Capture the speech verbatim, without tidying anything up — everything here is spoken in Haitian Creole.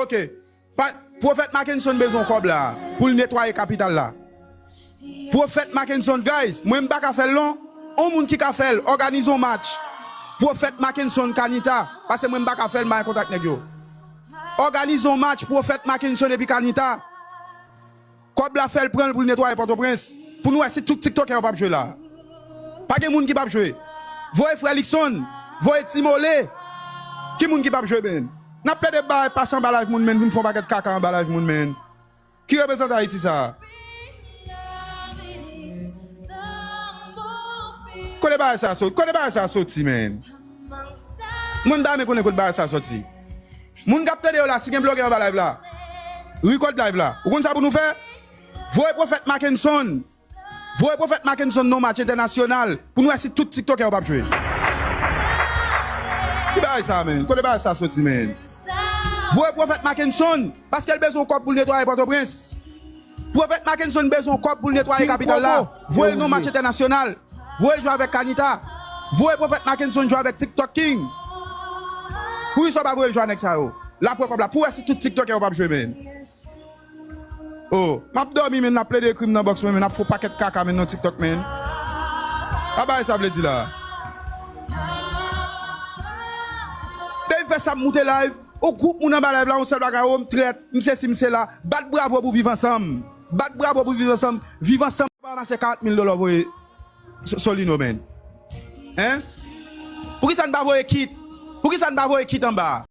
Ok. Pa, Pwofèt Mackenson bezwen kòb la pou l netwaye kapital la. Pwofèt Mackenson, guys, mwen m pa ka fè l non. On moun ki ka fè l, òganize yon match. Pwofèt Mackenson, Kanita, paske mwen m pa ka fè l, m pa gen kontak nèg yo. Òganize yon match, Pwofèt Mackenson epi Kanita. Kòb la fè l pran l pou l netwaye Pòtoprens. Pou nou wè si tout tiktokè yo p ap jwe la. Pa gen moun ki p ap jwe. Voye frè Likson, voye Timole. Ki moun ki p ap jwe, men? N ap plede bay pase anba live moun, men, vin fè yon pakèt kaka anba live moun, men. Ki reprezante Ayiti sa? Kote bagay sa soti? Kote bagay sa soti, men? Mwen m ta renmen konnen kote bagay sa soti. Moun k ap tande yo la, si gen blogè anba live la, record live la. Ou konn sa pou nou fè? Voye Pwofèt Mackenson. Voye Pwofèt Mackenson nan match entènasyonal pou nou wè si tout tiktokè yo p ap jwe. Ki bagay sa, men? Kote bagay sa soti, men? Voye Pwofèt Mackenson, paske l bezwen yon kòb pou l netwaye Pòtoprens. Pwofèt Mackenson bezwen yon kòb pou l netwaye kapital la. Voye l nan match entènasyonal. Voye l jwe avèk Kanita. Voye Pwofèt Mackenson jwe avèk TikTok King. Poukisa w pa voye l jwe ak nèg sa yo? L ap pran kòb la. Pou wè si tout tiktokè yo p ap jwe, men. Oh, m ap dòmi, men, n ap plede ekri m nan bòks mwen, men, n ap fè yon pakèt kaka, men, nan TikTok, men. Sa bagay sa vle di la? Depi m fè sa, m moute live, yon gwoup moun anba live la, yon sèl bagay, oh, m trèt, m sesi, m sela. Bat bravo pou Viv Ansanm. Bat bravo pou Viv Ansanm. Viv Ansanm pa ranmase karant mil dola voye So-, Solino, men. Hein? Poukisa n pa voye kit? Poukisa n pa voye kit anba?